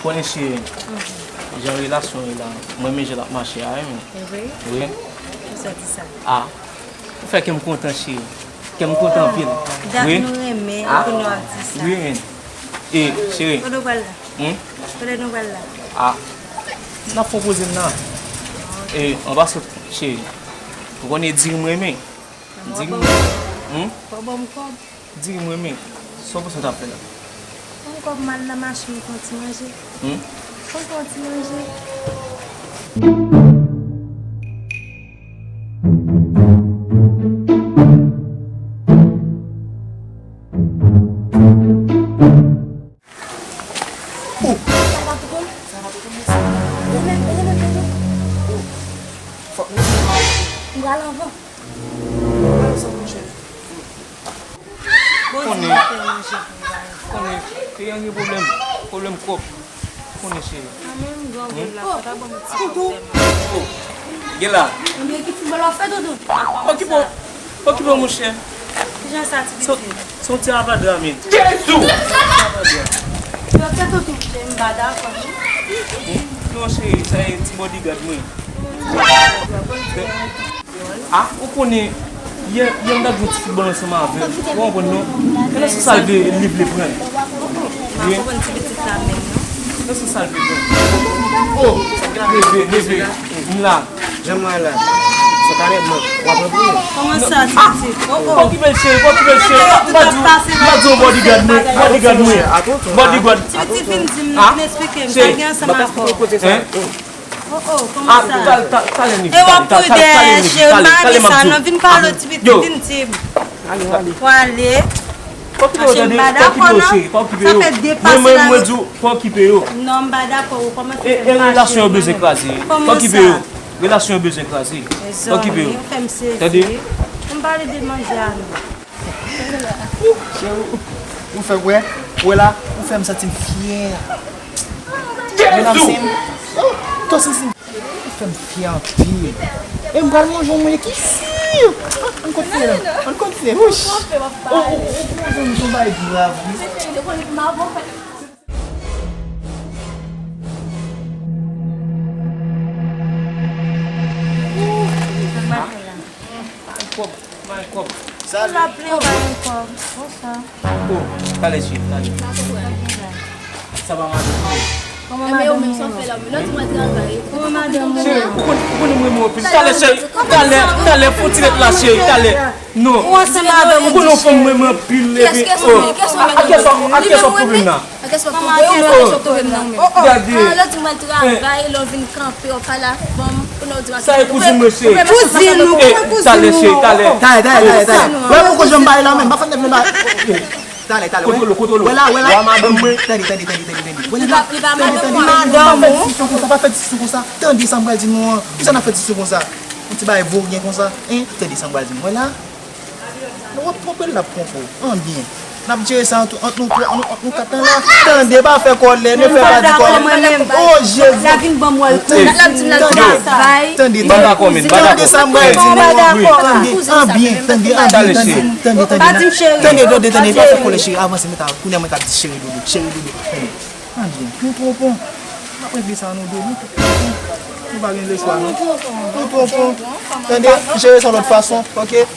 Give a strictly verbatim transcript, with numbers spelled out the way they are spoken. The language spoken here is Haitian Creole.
Konnen cheri, jan relasyon ye la, mwen renmen jan l ap mache a, wi. E vre? Wi. Ou sa di sa? A, ou fè kè m kontan cheri. Kè m kontan anpil. Dat nou renmen, epi nou ap di sa. Wi, men. E, cheri. Kote w pral la? Hmm? Kote nou pral la? A, n ap fè yon poze m nan. E, anba sot, cheri. Ou konnen diri m renmen. Diri m. Hmm? Fò ban m kòb. Diri m renmen. Sa w panse w t ap fè la? Ban m kòb m al nan mache m fè yon ti manje. Hmm? Ban m fè yon ti manje. Oh! Sa va, tonton? Sa va, tonton, mèsi. Ou menm, ou menm, tonton? Oh! Fòk nou. M pral anvan. Pral ansanm, monchè. Bon, di m fè manje pou m ba yo. Konnen, konnen, te gen pwoblèm, pwoblèm kòb. Konnen, cheri. Mwen menm, gran boul la, fò ta ban m ti kòb sèlman. Oh! Gen la. Ebyen, ki foutbòl w ap fè, tonton? Okipe w, okipe w, monchè. Kijan sa, ti pitit? Se yon ti avadra, men. Jezi! Yo, se tonton, m pa dakò, non. Non, cheri, sa e ti bodyguard mwen. A, ou konnen, yè, yè m t ap jwe ti foutbòl ansanm avè l. Ou konprann, non? Men nan sans sa l vle, li vle pran l. Wi. Nan sans sa l vle pran l. Oh, leve, leve. M la. Jan mwen la. Sou kanèt mwen. W ap reprann. Kòman sa, ti pitit? Oh, oh. Pa okipe l, cheri, pa okipe l, cheri. M pa di w, m pa di w bodyguard mwen, bodyguard mwen. Bodyguard. Ti pitit vin di m, vin eksplike m, sa gen ansanm avè w. Hein? Oh, oh, kòman sa? E w ap pran dèyè, cheri, m pa renmen sa, non, vin pale, ti pitit, vin di m. Ale, ale. W ale. Pa okipe yo, tande, pa okipe yo, cheri, pa okipe yo. Mwen, mwen, mwen di w, pa okipe yo. Non, m pa dakò, ou kòmanse fè m fache. E, e relasyon yo bezwen kraze. Pa okipe yo. Relasyon yo bezwen kraze. Pa okipe yo. Tande? Ann pale de manje a nou. Cheri, ou, ou fè, wè, wè la, ou fè m santi m fyè. Jezi! Ou fè m fyè anpil. E m pral manje yon manje ki si. Ann kontinye la. Ann kontinye. Wouch. O, o, o, o, se yon bagay grav, wi. Kòb, bay kòb. Sa l ap plen, bay kòb. Konsa. Oh, talè, cheri, talè. Sa pa madanm mwen. Kòman madanm ou? Kòman madanm ou? Cheri, ou konn, ou konn mwen, mwen anpil. Talè, cheri, talè, talè, fon ti ret la, cheri, talè. Non. Ou ansanm avè m. Ou konn yon fanm mwen, mwen anpil, epi, oh. A, a kiyès w ap, a kiyès w ap pwoblèm nan? Kòman a kiyès w ap pwoblèm nan, ou menm? Oh, oh. Gade. Lè w di mwen travay, lè w vin kanpe, w ap pale ak fanm, kounye a w di m. Sa e kouzin mwen, cheri. Kouzin ou, kouzin ou. Talè, cheri, talè. Talè, talè, talè, talè. Wè, poko janm bay la menm, pa fè nèg mwen bay. Talè, talè, wè. Kontwole, kontwole. Wè la, wè la. Wè madanm mwen. Tande, tande, tande, tande, tande. Wè la. Li pa, li pa madanm mwen. Madanm ou. Pa fè diskisyon konsa, pa fè diskisyon konsa. Tande sa m pral di nou an. Poukisa n ap fè diskisyon konsa? Yon ti bagay voryen konsa, hein? Tande sa m pral di nou. Wè la. Lè w ap twonpe l, l ap twonpe w. An byen. N ap jere sa ant, ant nou twa, ant, ant nou kat la. Tande, pa fè kòlè, ne fè pa di kòlè. Oh, Jezi. Tande, tande, tande. Tande sa m pral di nou an. Tande, an byen, tande, an byen, tande, tande, tande. Tande, tande, tande, pa fè kòlè, cheri. Avanse, mwen ta, kounye a mwen t ap di cheri doudou, cheri doudou. An byen, nou twonpe w. N ap regle sa nou de, nou twonpe w. Nou pa gen lechwa, non. Nou twonpe w. Tande, jere sa lòt fason, oke?